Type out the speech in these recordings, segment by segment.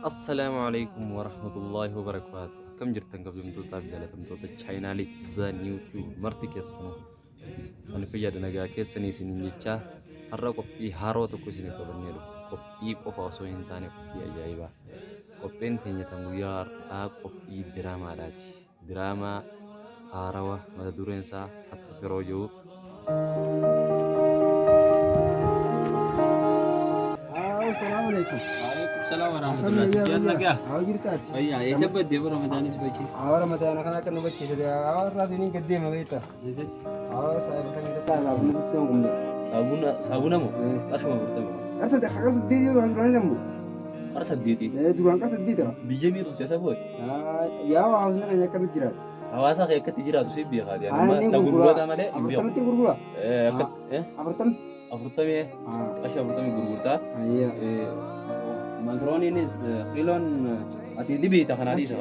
Assalaamu alaikum warahmatullaahi wabarakaatu. Akkam jirtan kabajamtootaa fi jaalatamtoota chaayinaalii The New Tube marti keessanuu. Ani fayyaadha nagaa keessanii isiniin jechaa har'a qophii haaroo tokko isiniif qabannee dhufe. Qophii qofa osoo hin taane qophii ajaa'ibaa. Qophiin teenya tan guyyaa har'aa qophii diraamaadhaati. Diraamaa haarawa mata dureen isaa Hattu Firoo jedhu. Assalamu alaikum. Waalaikum salaam wa rahmatullahi. Biyya nagaa. Haa jirtaati. Fayyaa eessa baddee bara Ramadaanis bachiisa. Haa Ramadaana kana akka nu bachiise haa irraa isiniin gad deema beekta. Eessatti? Haa saayiba kan irratti saabuna guddaan kumne. Saabuna saabuna moo? Qarshuma 40. Qarsa qarsa saddeetii duraan duraan jedhamu. Qara saddeetii. Duraan qarsa saddeetira. Biyya mii dhufte sabooti. Yaa hawaasni keenya akkamitti jiraata? Hawaasa kee akkatti jiraatu si beekaati. Haa inni Ta gurgura. gurgurata malee hin beeku. Afurtamatti gurgura. Akkatti Afurtam. afurtamii qarshii 40 gurgurtaa. Ayyaa. Mankrooniinis kiiloon asii dibiita kanaa dhiisa.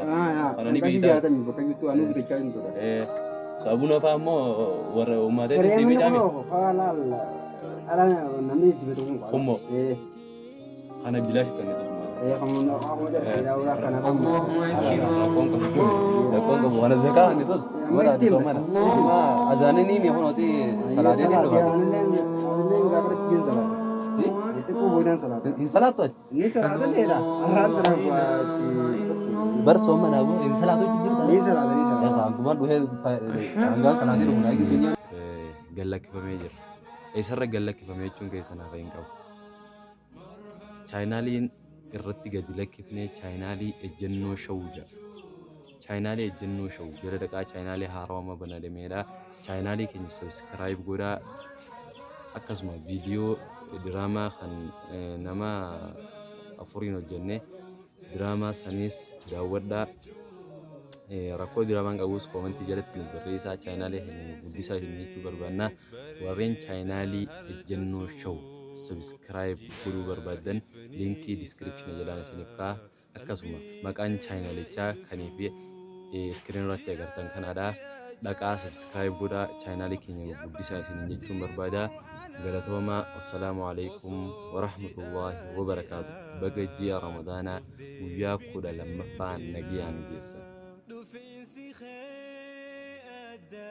Kana ni Qarshii biita. 60 bakka jirtu anuu bitachaa hin ture. Saabuna fa'aa immoo warra uummatee si Kireemni biitaami. kun fa'aa laal dhala namni itti bitu kun. Kummoo. Kana bilaash kan itti suma. Rakkoon qabu. Rakkoon qabu. Kana zakaa kan itti mata ati soomana. Azaanni ni mi kunooti salaatee ni dhufa. Hin salaattu ati. Bar soomana boo hin salaatu jirta. Akkuma dhufee hangaa salaatee dhufu naa gizinyaa. Gallakkifamee jira. Eessarra gallakkifame jechuun keessan hafa hin qabu. Chaayinaaliin irratti gadi lakkifne chaayinaalii Ejjennoo Show jedha. Chaayinaalii Ejjennoo Show jala dhaqaa chaayinaalii haarawaa amma banadameedha. Chaayinaalii keenya subscribe godhaa. Akkasuma viidiyoo diraamaa kan nama afuriin hojjenne diraamaa sanis daawwadhaa. Rakkoo diraamaan qabus koomentii jalatti nuuf barreessaa chaayinaalii keenya nuuf guddisaa isin jechuu barbaanna. Warreen chaayinaalii Ejjennoo Show subscribe godhuu barbaaddan liinkii description jalaan isiniif kaa'a. Akkasuma maqaan chaayinaalichaa kanii fi iskiriin irratti agartan kanaadha. Dhaqaa subscribe godhaa chaayinaalii keenya nuuf guddisaa isiniin jechuun barbaada. Galatoomaa. Wassalaamu alaikum warahmatullaahi wabarakaatu. Baga ji'a Ramadaanaa guyyaa 12ffaa nagayaan geessan. Dhufiinsi kee adda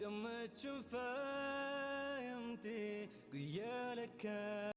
gammachuun faayamte guyyaa lakkaa.